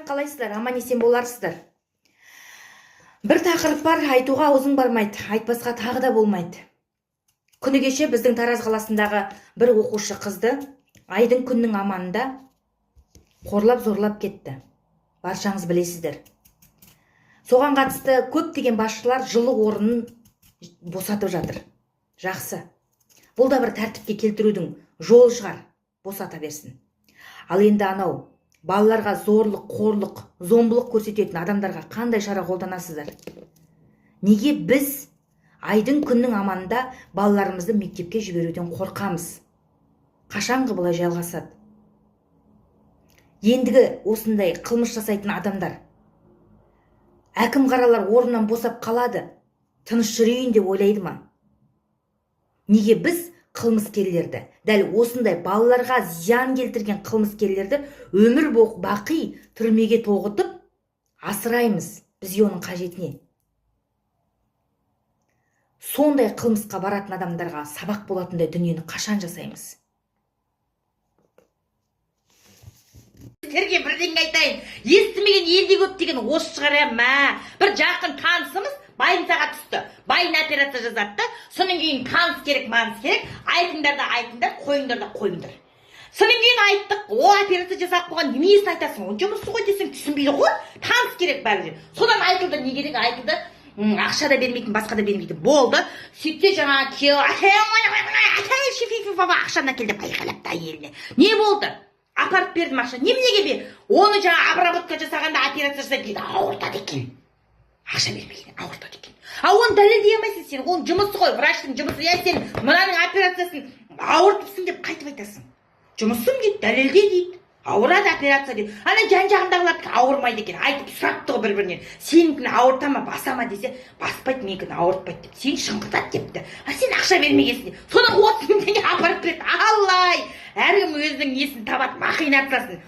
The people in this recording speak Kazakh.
Қалайсыздар, аман есен боларсыздар. Бір тақырып бар, айтуға аузың бармайды, айтпасқа тағы да болмайды. Күні кеше біздің Тараз қаласындағы бір оқушы қызды айдың күннің аманында қорлап, зорлап кетті. Баршаңыз білесіздер. Соған қатысты көптеген басшылар жылы орнын босатып жатыр. Жақсы, бұл да бір тәртіпке келтірудің жолы шығар, босата берсін. Ал енді анау балаларға зорлық, қорлық, зомбылық көрсететін адамдарға қандай шара қолданасыздар? Неге біз айдың күннің аманында балаларымызды мектепке жіберуден қорқамыз? Қашанғы бұлай жалғасады? Ендігі осындай қылмыс жасайтын адамдар, әкім қаралар орнынан босап қалады, тыныш жүрейін деп ойлайды ма? Неге біз қылмыскерлерді, дәл осындай балаларға зиян келтірген қылмыскерлерді өмір бақи түрмеге тоғытып асыраймыз? Бізге оның қажеті не? Сондай қылмысқа баратын адамдарға сабақ болатындай дүниені қашан жасаймыз? Сіздерге бірдеңе айтайын, естімеген елде көп деген осы шығар. Иә, мә, бір жақын танысымыз больницаға түсті. Байына операция жасады да, содан кейін таныс керек, маныс керек, айтыңдар да айтыңдар, қойыңдар да қойыңдар. Содан кейін айттық. О, операция жасап қойған, неменесін айтасың, ол жұмысы ғой десең, түсінбейді ғой. Таныс керек бәрі. Содан айтылды, не керек, айтылды. Ақша да бермейтін, басқа да бермейтін болды. Сөйтсе, жаңағы күйеуі: «Ақшаны әкел», – деп айқайлапты әйеліне. Не болды? Апарып бердім ақша. Неменеге бер? Оны жаңа обработка жасағанда, операция жасайды дейді, ауыртады екен, ақша бермеген ауыртады екен. А оны дәлелдей алмайсың сен, оның жұмысы ғой, врачтың жұмысы, иә. Сен мынаның операциясын ауыртыпсың деп қайтып айтасың? Жұмысым дейді, дәлелде дейді, ауырады операция дейді. Ана жан жағындағылардікі ауырмайды екен. Айтып сұрапты ғой бір бірінен: «Сенікін ауырта ма, баса ма?» – десе, «Баспайды, менікін ауыртпайды» деп, сен шыңғыртады депті. А сен ақша бермегенсің деп, содан 30 000 теңге апарып береді. Аллай, әркім өзінің несін табады, махинациясын.